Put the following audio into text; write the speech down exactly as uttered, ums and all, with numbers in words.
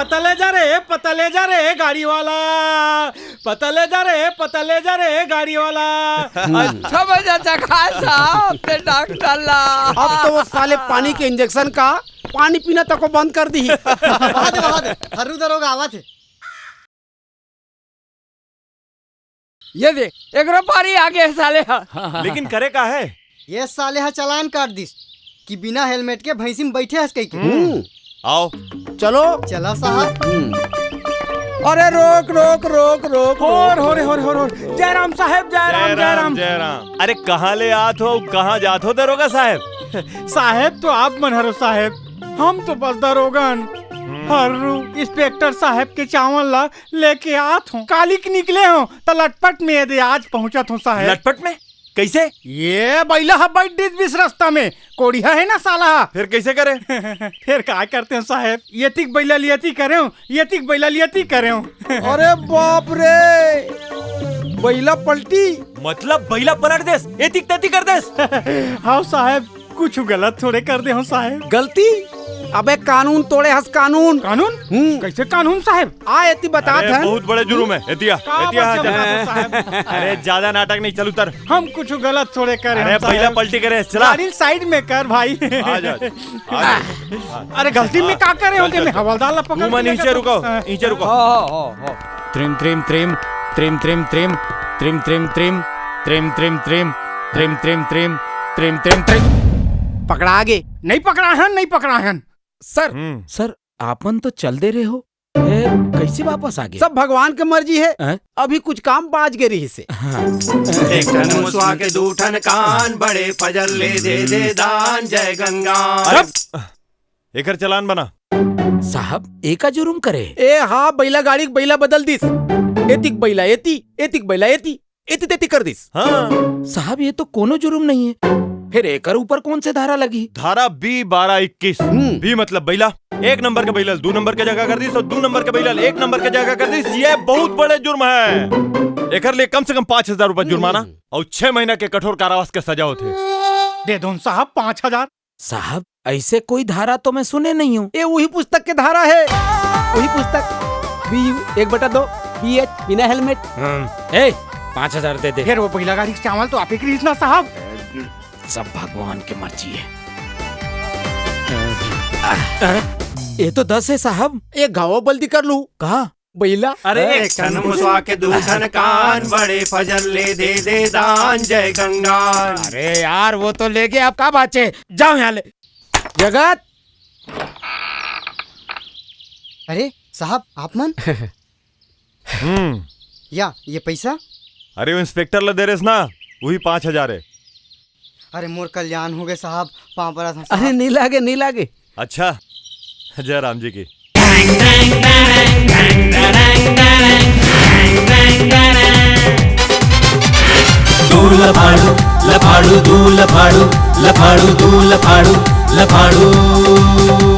पता ले जा रे, पता ले जा रे गाड़ी वाला, पता ले जा रे, पता ले जा रे गाड़ी वाला। अच्छा बजा चखा साहब ते डॉक्टर ला। अब तो वो साले पानी के इंजेक्शन का पानी पीना तको बंद कर दी। आवा दे, आवा दे, हर्रू दरोगा आवा थे। ये दे, एकरो पारी आगे साले हा। लेकिन करे का है? ये साले हा चालान काट दिस कि बिना हेलमेट के भैंसी में बैठे हस कहिके। हम्म। आओ। चलो। चला साहब। हम्म। अरे रोक, रोक, रोक, रोक, हो रे, रोक, हो रे, हो रे, हो रे, हो रे। जय राम साहेब, जय राम, जय राम, जय राम। अरे कहाँ ले आत हो, कहाँ जात हो दरोगा साहेब? साहेब तो आप मन हरो साहेब, हम तो बस दरोगन। हम्म। हर्रू, इंस्पेक्टर साहेब के चावल ला लेके आत हो। काली के निकले हो त लटपट में ये दे आज पहुंचत हो साहेब। लटपट में? कैसे? ये बैला ह बैठ दिस बीच रस्ता में, कोड़िया है ना साला। फिर कैसे करे? फिर का करते हो साहेब, एतिक बैला लियती करे हो, एतिक बैला लियती करे हो। अरे बाप रे, बैला पलटी। मतलब बैला पलट देस, एतिक तेतिक कर देस। हाँ साहेब, कुछ गलत थोड़े कर दे हो साहेब। गलती? अबे कानून तोड़े हस कानून। कानून? हम्म। कैसे कानून साहेब? आ एती बतात अरे, हन। बहुत बड़े जुर्म है। एतिया, का एतिया, बात एतिया। है साहेब? अरे ज्यादा नाटक नहीं, चल उतर। हम कुछ गलत थोड़े करे अरे हन साहेब। बैला पलटी करे, चला। गाड़ी साइड में कर भाई। आ जा, आ जा। अरे गलती में का करे हो? अरे, मैं हवलदार ला पकड़ मुंह में के नीचे लेकर रुको, हाँ। नीचे रुको। हो, हो, हो, हो। त्रिम, त्रिम, त्रिम, त्रिम, त्रिम, त्रिम, त्रिम, त्रिम, त्रिम, त्रिम, त्रिम, त्रिम, त्रिम, त्रिम, त्रिम, त्रिम, त्रिम, त्रिम। पकड़ा गे। नहीं पकड़ा हन, नहीं पकड़ा हन। सर, हम्म। सर, आपन तो चल दे रहे हो, फिर कैसे वापस आ गए? सब भगवान के मर्जी है। हैं? अभी कुछ काम बाज गे रहिसे। हाँ। एक ठन मुसवा के दू ठन कान, बड़े पजल ले दे दे दान, जय गंगा। अरे, एकर चालान बना। साहब, एका जुर्म करे? ए हाँ, बैला गाड़ी के बैला बदल दिस। एतिक बैला एती, एतिक बैला एती, एती तेती कर दिस। हाँ। साहब, ये तो कोनो जुर्म नहीं है। फिर एकर ऊपर कौन से धारा लगी? धारा बी बारह इक्कीस। हम्म। बी मतलब बैला, एक नंबर के बैला ल दू नंबर के जगह कर दिस और दू नंबर के बैला ल एक नंबर के जगह कर दिस। ये बहुत बड़े जुर्म है। एकर लिए कम से कम पाँच हजार रुपए जुर्माना हम्म। और छह महीना के कठोर कारावास के सजा होथे। दे दो न साहब पाँच हजार। साहब, ऐसे कोई धारा तो मैं सुने नहीं हूँ। ये वही पुस्तक के धारा है। वही पुस्तक। बी यू एक बटा दो, बी एच, बिना हेलमेट। हम्म, ए, पाँच हजार दे दे। फिर वो बैला गाड़ी के चावल तो आप ही खरीदना साहब। सब भगवान के मर्जी है। ये तो दस है साहब। एक घावा बल्दी कर लू। कहा? बैला। अरे, एक ठन मुसवा के दू ठन कान, बड़े फजल ले दे दे दान, जय गंगा। अरे यार, वो तो ले गए, अब का बाचे? जाओ यहाँ ले। जगत। अरे साहब, आप मन? हम्म। या, ये पैसा? अरे, वो इंस्पेक्टर ला दे रेस ना, वही पाँच हजार है। अरे, मोर कल्याण हो गए साहब, पाँव परत हँव अरे, साहब। नहीं लागे, नहीं लागे। अच्छा, जय राम जी की। दू लफाड़ू, लफाड़ू, दू लफाड़ू, लफाड़ू, दू लफाड़ू, लफाड़ू।